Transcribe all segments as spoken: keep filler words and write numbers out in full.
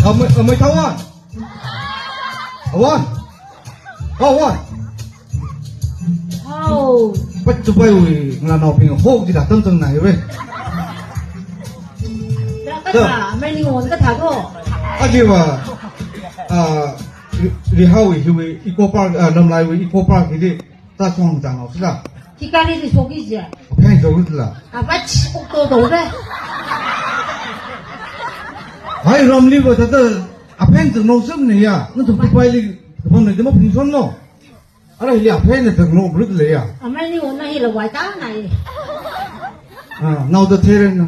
Amei, amei thawan. Awan. Awan. Hao. Pat Dubai wui ngalānaobing hok jida tamchang nai we. Da katha, amei Ningwon katha ko. Ajiva, ah, Ri-, Rihao wui hiwui Eco Park, ah, Lamlai wui Eco Park hili. Ta song ta nao sila. Khi gari li shoki je. Apheng shoki sila. Abach, okto to be. Hai, ramli va tata apheng tang nao sum ne ya. Nathum Dubai li, Dubai li dima phungshon no. Ara hili apheng na tang nao brut le ya. Amei Ningwon na hila wai ta nai. Ah, nao da tere na.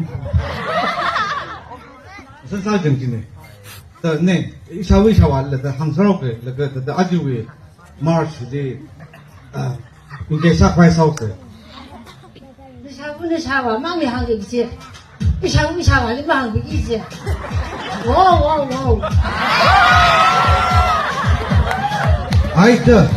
Sa sa jeng jine. Ta ne, isha wi sha wa la ta hang sarok le, la ta, ta aji wi. March li, ah, in case of my house. Nishavu nishawa, mami hangki kiji. Nishavu nishawali mahangki kiji. Wow, wow, wow. Ai ta,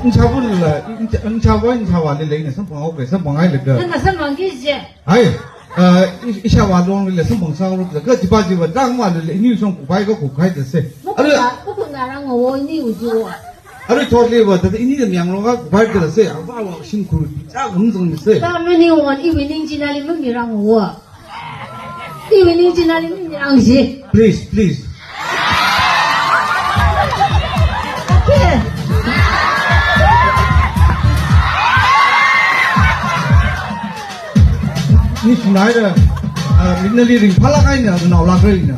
nishavu la, nishavu nishawali le, ina samphang ok, samphang ai le ka. Nana samphang kiji. Ai, ah, i-, ishawa long le, samphang sa ro ka, jiba jiba, dang ma le, ini song kupai ka kupai da se. Mukuna, Are mukuna rang wo ini uju. Are thot le va, ta ini da myang lo ka, kupai da se, ava wa sing kuru, cha gum zong se. Ta mani wan, iwui ningchina li mami rang wo. Iwui ningchina li mami rang si. Please, please. Okay. Ni sunai da, ah, ni na li ring phala kai na, na la kai na.